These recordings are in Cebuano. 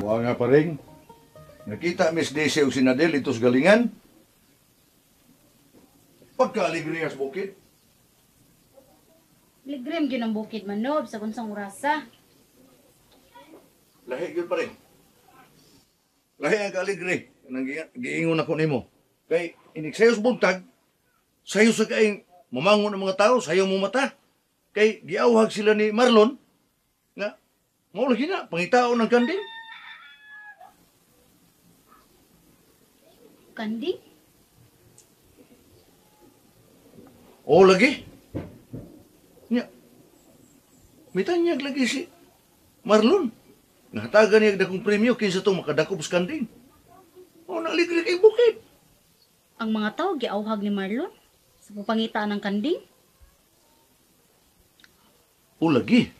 Wa nga pa rin. Nakita Miss Daisy o si Nadel ito's galingan. Pagka-alegria sa bukid. Ligrim gyud ang bukid manob sa kunsang orasa. Lahi gyud pa rin. Lahi ang kaaligre. Nang giingon ako nimo. Kay inig sayo sa buntag, sayo sa kaing mamangon ang mga tao, sayo mo mata. Kay giawhag sila ni Marlon nga mao lagi na pangitaon ng kanding. Kanding? Oo lagi. Nya. Mitanyag lagi si Marlon. Nahatagan niya dakong premyo kinsa tong makadakop sa kanding. O naligri kay bukid. Ang mga tao giawhag ni Marlon sa papangitaan ng kanding. O lagi.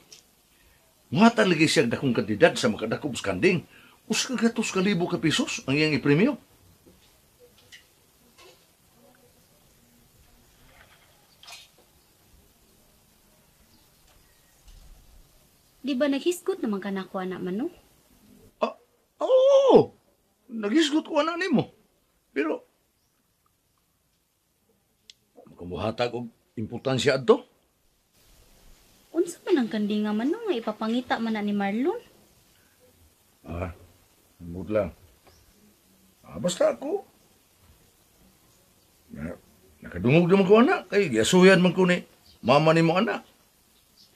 Muhatag lagi siya dakong kandidad sa makadakop sa kanding. 1,000 ka pesos ang iyang ipremyo. Di ba naghisgot naman ka na ko, anak mano? Ah, oo! Naghisgot ko anak nimo. Pero, kumuhatag og importansya adto. Unsa man ang kandinga mano nga ipapangita man na ni Marlon? Ah, ambot lang. Ah, basta ako. Nakadungog naman ko anak. Kay giasuyan man ko ni mama nimo anak.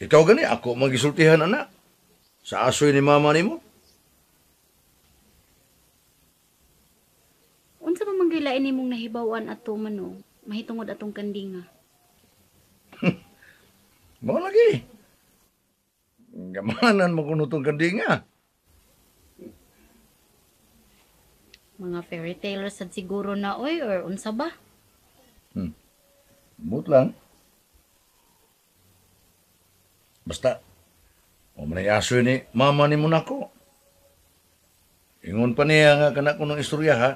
Ikaw gani, ako magisultihan anak. Sa asoy ni mama nimo. Unsa pa man gilain nimong nahibaw-an ato mano, mahitungod atong kandinga? Mao lagi. Gamanan mo kuno tong kandinga. Mga fairy tale sad siguro na oy or unsa ba? Mut lang. Basta, o manay asoy ni mama ni mo nako. Ingon pa niya nga kanak ko ng istorya ha.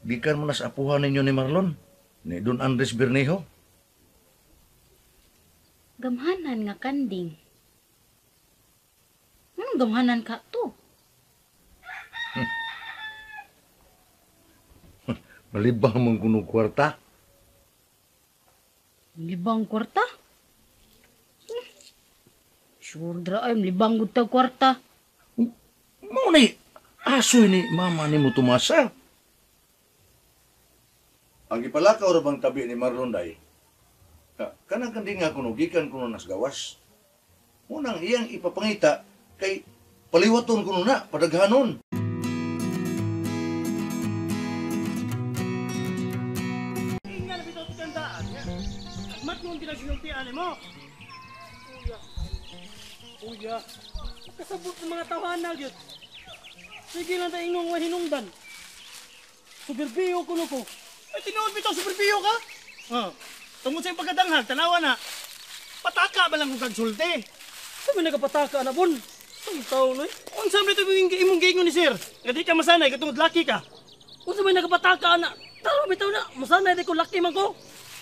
Gikan mo na sa apuhan ninyo ni Marlon, ni Don Andres Bernejo. Gamhanan nga kanding. Anong gamhanan ka to? Malibang mong kuno kwarta. Libang kwarta? Sure dra ay libang gud ta kwarta. Mao ni asoy ni mama ni mo Tomasa. Ang gipalakaw ra bang tabi ni Marlon day? Kanang kandinga kuno gikan kuno nas gawas. Unang iyang ipapangita kay paliwaton kuno na padaghanon. Ingal bitaw tandaan niya. Matngon ginasinultian nimo. Kuya. Kuya, kasabot ng mga tawanan yun. Sige lang tayo ingong hinungdan. Superbiyo kuno ko. Ay, tinuod bitaw, superbiyo ka? Oh. Tungod sa iyong pagkadanghal, tanawa na. Pataka ba lang kung kagsulti? Sabi nagapataka na, bon. Ang tao na eh. Unsa man ito imong giingon ni sir? Nga di ka masanay, katungod laki ka. Unsa may nagapataka na? Taro bitaw na, masanay di ko laki man ko.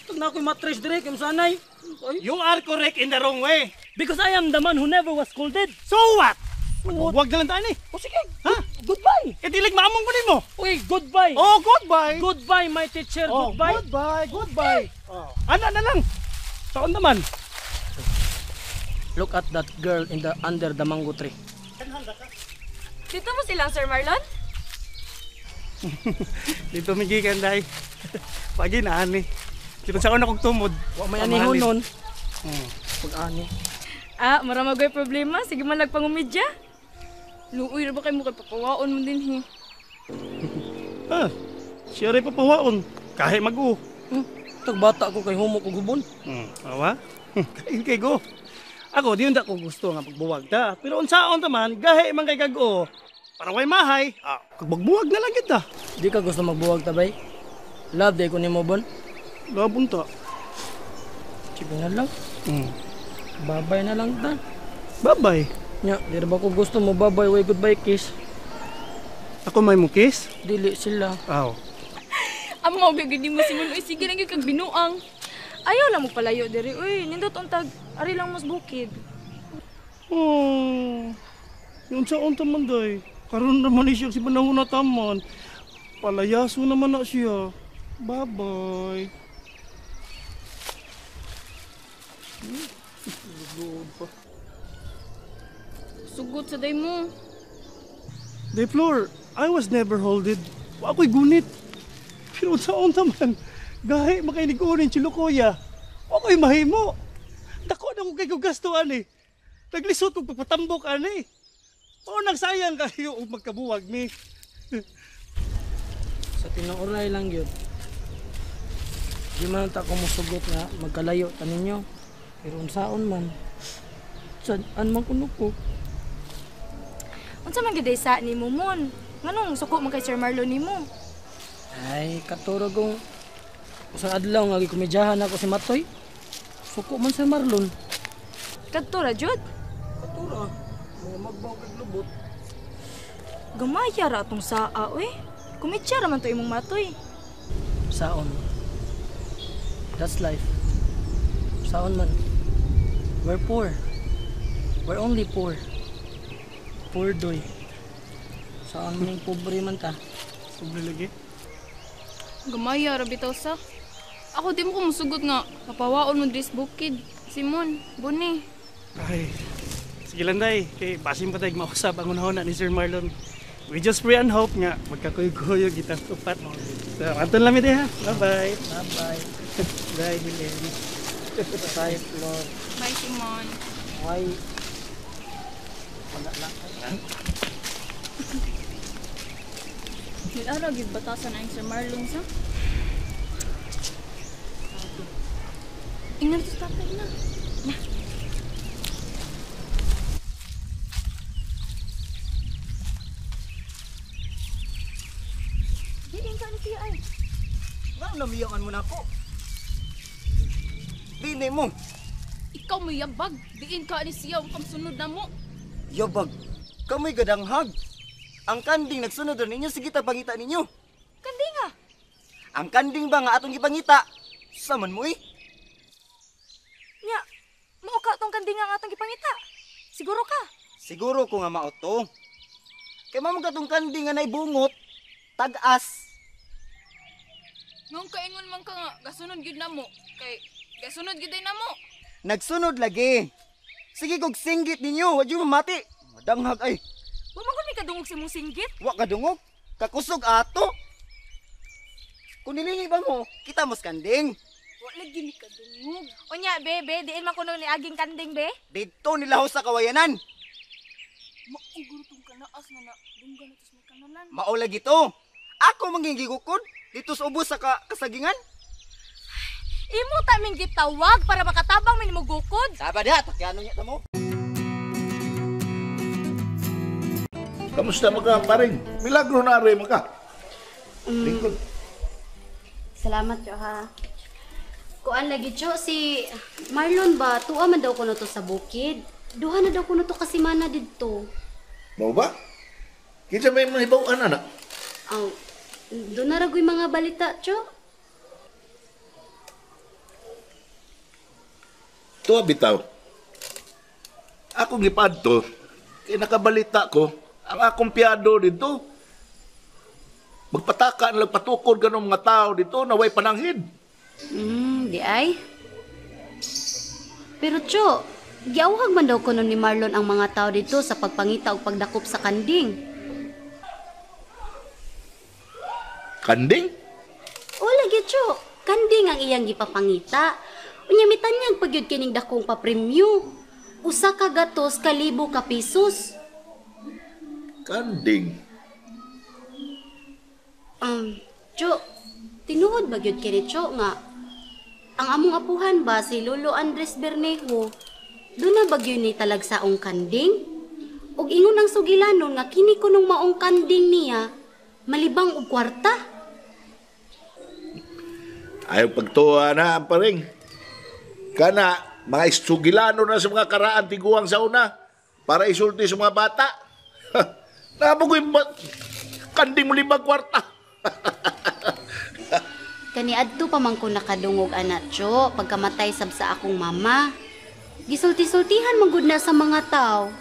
Tag na ako'y matres dire, kay masanay. Ay. You are correct in the wrong way. Because I am the man who never was scolded. So what? Wag na lang tayo eh. O sige, ha? Goodbye. E dilig maamong ko nimo. Okay, goodbye. Oh, goodbye. Goodbye, my teacher. Oh, goodbye. Goodbye, goodbye. Oh. Ana na lang. Taon naman. Look at that girl in the under the mango tree. Dito mo silang Sir Marlon? Dito migikan dai. Pagi na ani. Dito sa ako na kog tumod. Wa may anihon nun. Pag-ani. Ah, mura magoy problema. Sige man lagpangumidya. Luoy ra ba kay mo kay papawaon mo din hi. Ah, siya rin papawaon. Kahit mag-u. Tag bata ko kay humok og gubon. Awa? Kain kay go. Ako, di unta ko gusto nga pagbuwag ta. Pero unsaon ta man, gahi man kay kag-o. Para way mahay, kagbuwag na lang kita. Di ka gusto magbuwag ta, bay? Love day ko nimo bon. Love unta. Sige na lang. Babay na lang ta. Babay? Nya, di ra ba ko gusto mo babay way goodbye kiss? Ako may mo kiss? Dili sila. Aw. Amo mao gyud nimo Simon, uy sige lang gyud kag binuang. Ayaw lang mo palayo diri, uy nindot untag ari lang mas bukid. Oh. Yung sa unta man day. Karon naman ni siya si panahon na taman. Palayaso naman na siya. Bye-bye. Sugot sa day mo. Day Flor, I was never holded. Wa ako'y gunit. Pero unsaon man, gahi makainig-unin si Lukoya. Wa ako'y mahimo. Dako na ko kay gasto ani. Naglisod kong pagpatambok ani. O nang sayang kayo og magkabuwag mi. Sa tinuoray lang yun. Di man ta ko musugot nga magkalayo ta ninyo. Pero unsaon man. Sad-an man kuno ko. Unsa man gyud sa nimo Mon? Nganong suko man kay Sir Marlon nimo? Ay, katurog kong usang adlaw nga gikomedyahan ako si Matoy. Suko man si Marlon. Kadto ra jud. Katura, mga magbaw kag lubot. Gamaya ra atong saa oy. Kumidya ra man to imong Matoy. Saon. That's life. Saon man. We're poor. We're only poor. Poor doy. Saon man yung pobre man ta. Sobre lagi. Gamaya ra bitaw sa. Ako di mo ko musugot nga papawaon mo diri sa bukid. Simon, Boni. Ay, sige lang day. Kay basin pa tayo mausap ang unahon na ni Sir Marlon. We just pray and hope nga magkakuyog-kuyog kitang upat. So, anton lang mi ha. Bye-bye. Bye-bye. Bye, Helen. Bye, Flor. Bye Simon. Why? Wala lang. Nilaro gyud batasan ang Sir Marlon sa. Ingat sa tatay na. Na. Diin ka ni siya ay. Nga namiyangan mo na ako. Dini mo. Ikaw mo yabag. Diin ka ni siya ang sunod na mo. Yabag. Kamoy gadanghag. Ang kanding nagsunod rin ninyo, sige ta pangita ninyo. Kanding ah. Ang kanding ba nga atong gipangita? Saman mo eh. Nya, mao ka tong kanding nga atong gipangita. Siguro ka. Siguro ko nga mao to. Kay mao man katong kanding nga naibungot, tag-as. Nung kaingon man ka nga, gasunod gyud na mo. Kay gasunod gyud ay na mo. Nagsunod lagi. Sige kog singgit ninyo, wa jud mamati. Madanghag ay. Wa man gud mi kadungog sa imong singgit. Wa kadungog. Kakusog ato. Kung nilingi ba mo, kita mos kanding. Wa lagi mi kadungog. Unya, be, diin man kuno ni aging kanding, be. Didto nilahos sa kawayanan. Mauguro tong kanaas nga na dunggan na tos may kanalan. Mao lagi to. Ako manggigikukod dito sa ubos sa kasagingan. Imo ta ming gitawag para makatabang mi nimo gukod. Saba diha, takyano niya ta mo. Kamusta mo ka, paring? Milagro na rin mo ka. Lingkod. Salamat, Cho, ha. Kuan lagi, Cho, si Marlon ba, tuwa man daw kuno to sa bukid. Duha na daw kuno to kasi mana didto. Mao ba? Kinsa may mahibaw-an, anak? Aw, doon na ragoy mga balita, Cho. Tuwa bitaw. Akong gipadto, kay nakabalita ko, ang akong piyado dito. Magpataka na patukod ganong mga tao dito na way pananghid. Di ay. Pero, Cho, giawhag man daw kuno ni Marlon ang mga tao dito sa pagpangita o pagdakop sa kanding. Kanding? O lagi, Cho. Kanding ang iyang gipapangita. Unya mitanyag pagyud kining dakong papremyo. Usa ka gatos kalibo ka pesos. Kanding? Cho, tinuod ba gyud kini, Cho, nga ang among apuhan ba si Lolo Andres Bernejo, doon na ba gyud ni talagsaong kanding? Og ingon ang sugilanon nga kini kunong maong kanding niya, malibang og kwarta. Ayaw pagtuwa na, paring. Kana, mga sugilano na sa mga karaan tiguang sa una para isulti sa mga bata. Nabo ko'y kanding mo libang kwarta. Kaniadto pa man ko nakadungog, anak, Cho, pagkamatay sab sa akong mama. Gisulti-sultihan man gud na sa mga tao.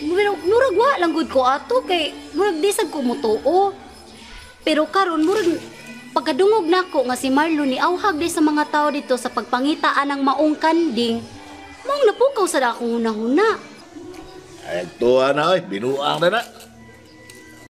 Murag, murag wa lang gud ko ato kay murag di sad ko mutuo. Pero karon murag pagkadungog nako nga si Marlon ni awhag di sa mga tao dito sa pagpangita anang maong kanding. Maong napukaw sa akong hunahuna. Ay, tuwa na oy, binuang na na.